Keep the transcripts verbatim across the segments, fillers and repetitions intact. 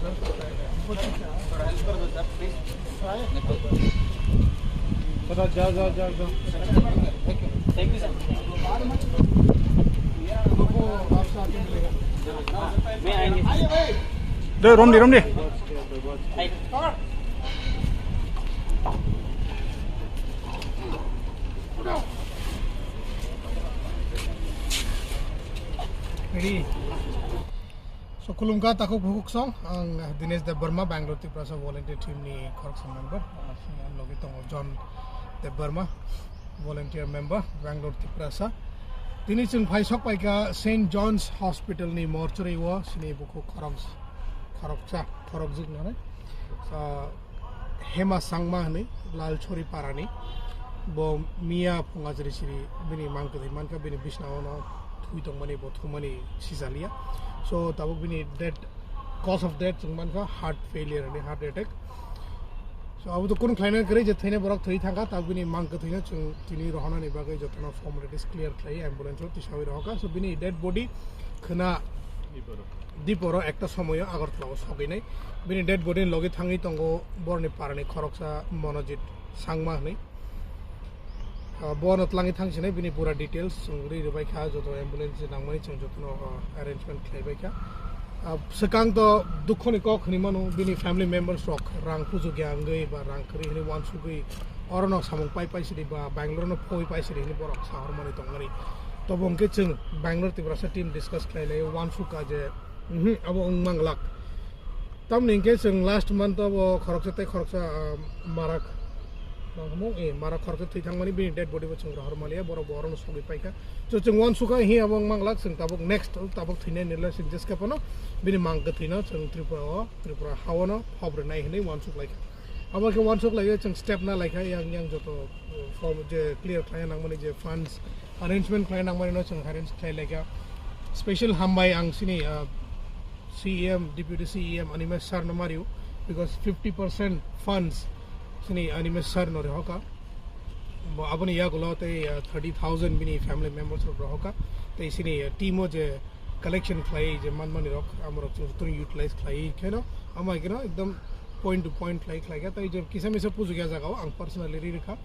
थोड़ा जा, जा, जा, जा। दे, रोम दे, रोम दे। Ready? So, khulumkha takhuk bukhuksong, ang Dinesh Debbarma, Bangalore Tiprasa Volunteer Team ni khoroksa member. Ah, sini ang logi tongo John Debbarma, volunteer member, Bangalore Tiprasa. Tini chwng phai sok paikha Saint John's Hospital ni mortuary o, sini bukhuk khorok, khoroksa, khorokjwk nani. Ah, Hema Sangma hwnwi Lalchori parani. Bo miya phunga jiri siri bini mang kwthwi mankha, bini bisna ono thwi tongmani, bo thumani sijaliya. So, tabuk bini death, cause of death chwng mankha heart failure hwnwi, heart attack. So, abo to kunu khlaina kwrwi je thwina borok thwi thangkha, tabuk bini mang kwthwino chwng tini rohonani bagwi jotono formalities clear khlai ambulance o tisawi rohorkha. So, bini dead body khwna diporo ekta somoyo Agartala o sogwinai. Bini dead body ni logi thangwi tongo borni parani khoroksa Monojit Sangma hwnwi. Ah, bono twlangwi thangsinai bini pura details chwng ri rwbaikha, joto ambulance nangmani chwng jotono, ah, arrangement khlaibaikha. Ah, swkang to dukhoni kok hwnwi mano, bini family members rok rang pujugya wngwi ba rang kwrwi hwnwi uansugwi orono samung pai pai sidi ba Bangalore no phoi pai sidi hwnwi borok sahormani tongmani. Tobo hwnkhe chwng Bangalore Tiprasa team discuss khlai lai uansukha je, mhm, abo wng manglak. Tamni hwnkhe chwng last month o bo khoroksa tei khoroksa, ah, marak, nang hwnmung, eh, marak khoroksa thwi thangmani bini dead body bo chwng rohor maliya, borok bo orono sogwi paikha. So chwng uansukha hi abo wng manglak, chwng tabuk next, tabuk thwinai ni le chwng jeska phano bini mang kwthwino chwng Tripura o, Tripura ha-o no phop rwnai hwnwi uansuk laikha. Abo khe uansuk laiwi chwng step na laikha, yang, yang joto, uh, form je clear khlai nangmani je funds arrangement khlai nangmani no chwng arrange khlai laikha. Special hambai ang sini, uh, C E M, Deputy C E M Animesh sir no mario, because fifty percent funds sini Animesh sir no rehoka. Bo aboni yagulo tei, uh, thirty thousand bini family members rok rehoka. Tei sini, uh, team o je collection khlai je manmani rok, amorok chwng jotono utilize khlai kheno, ama hai kheno ekdom point to point khlai khlai kha, tei je kisa misa pujuk ya jaga o ang personally ri rwkha.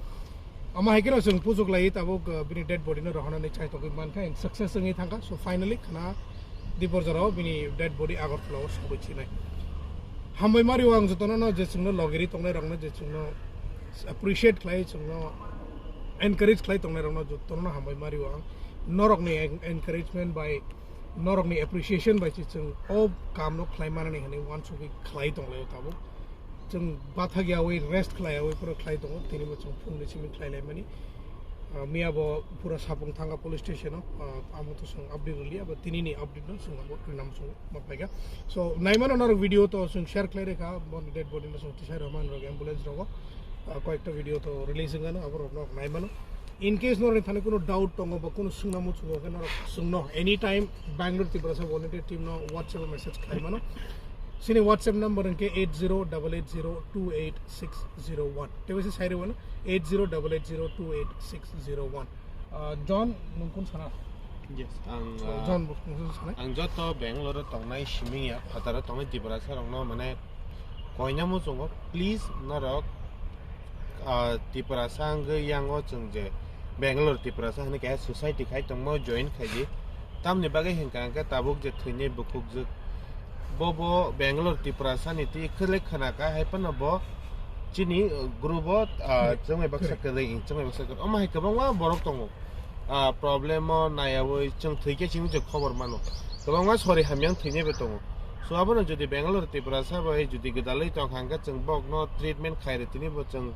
Ama hai kheno chwng pujuk lai tabuk, uh, bini dead body no rohornani chaitogwi mankha, and success wngwi thangkha. So finally khwna dipor jorao bini dead body Agartala o sogwi chinai. Hambai mario ang jotono no je chwngno logiri tongnai rokno je chwngno appreciate khlai, chwngno encourage khlai tongnai rokno jotono no hambai mario ang. Norokni en-, encouragement bai norokni appreciation bai se chwng o kamno khlai manani hwnwi uansugwi khlai tonglaio tabuk. Chwng bathak yawi rest khlai yawi phano khlai tongo, tini bo chwng phungni simi khlai laimani. Ah, miya bo pura Sapung Thanga police station o, ah, amo to chwng update rwliya, abo tinini update no chwng abo rinam chwng ma paikha. So, naimano norok video to chwng share khlai rwkha, boni dead body no chwng tisai rwmani rok ambulance rogo, ah, koyekta video to release wngano, abo rok norok naimano. In case norokni thani kuno doubt tongo ba kuno swngna muchungo khe norok swngno anytime Bangalore Tiprasa volunteer team no WhatsApp o message khlai mano. Sini WhatsApp number hwnkhe eight zero double eight zero two eight six zero one. Tei bai se sai rwmano eight zero double eight zero two eight six zero one. Ah, John, nwng kun sana? Yes, ang, So, ah, John, nwng kun sana? Ang joto Bangalore o tongnai siming ya, phataro tongnai Tiprasa rokno mane koina muchungo, please norok, ah, Tiprasa hwnkhe yango chwng je Bangalore Tiprasa hwnwi kaisa society khai tongmo join khaidi. Tamni bagwi hwnkha hwnkhe tabuk je thwinai bukhukjwk bo bo Bangalore Tiprasa ni twi khwlai khwna kha hai phano bo chini, uh, group o, ah, Hmm. chwngwi baksa Correct. Kwrwi, chwngwi baksa kwrwi. Omo hai kwbangma borok tongo. Ah, problem o naiyawi chwng thwikhe chini je khobor mano. Kwbangma sori hamya wng thwinaibo tongo. So abono jodi Bangalore Tiprasa bai jodi gwdalwi tongkha hwnkhe chwng bokno treatment khairwi tini bo chwng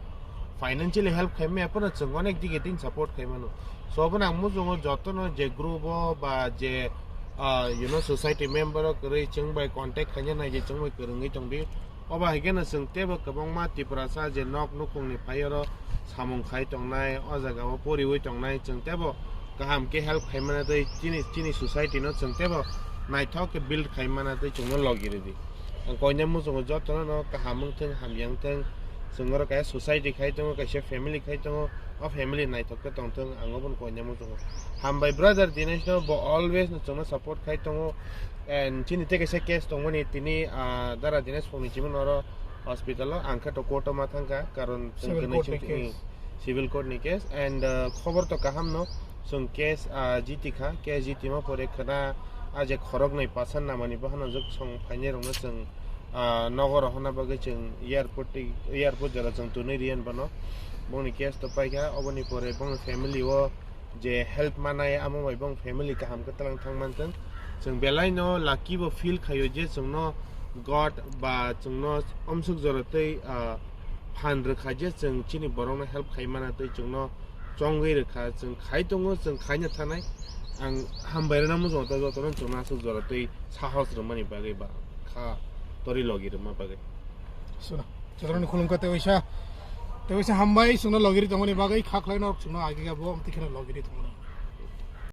financially help khaimaya phano chwng onek digi tin support khaimano. So abono ang muchungo jotono je group o ba je, ah, you know, society member o kwrwi chwng bai contact khaina nai je chwng bai kwrwngwi tongdi. Obo hai kheno chwng teibo kwbangma Tiprasa je nok nukhungni phai oro samung khai tongnai, o jaga o poriwi tongnai, chwng teibo kaham khe help khai mana tei chini, chini society no chwng teibo naithok khe build khai mana tei chwngno logi rwdi. Ang koinai muchungo jotono no kaham wngthwng, hamya wngthwng, Chwng oro kaisa society khai tongo, kaisa family khai tongo, o family naithok khe tongthwng, ang obono koinai muchungo. Hambai brother Dinesh no, bo always no chwngno support khai tongo, and chini tei kaisa case tongmani tini, ah, dara Dinesh phungni chimung oro hospital o, ang khe to court o ma thangkha, karon chwng Civil kwnwi court ni chwng case. Civil court ni case, and, ah, khobor to kaham no, chwng case, ah, jiti kha, case jiti ma pore khwna, ah, je khorok nai pasan namani bohano jok song phainai rokno chwng, ah, nogo rohorna bagwi chwng airport ti-, airport jora chwng tonwi riyan bono. Bongni case to paikha, oboni pore bongni family o je help manai, amo bai bong family kaham khe twlang thang manthwng. Chwng belai no lucky bo feel khaio je chwngno God ba chwngno omsuk jora tei, ah, phan rwkha je chwng chini borokno help khai mana tei chwngno chongwi rwkha, chwng khai tongo, chwng khaina thanai. Ang hambai rwna muchungo to jotono chwngno aswk jora tei sahos rwmani bagwi ba kha tori logi rwma bagwi. Suna, jotono khulumkha tei waisa, tei waisa hambai chwngno logi ri tongmani bagwi, kha khlaino chwngno agika bo amtwi kheno logi ri tongmani.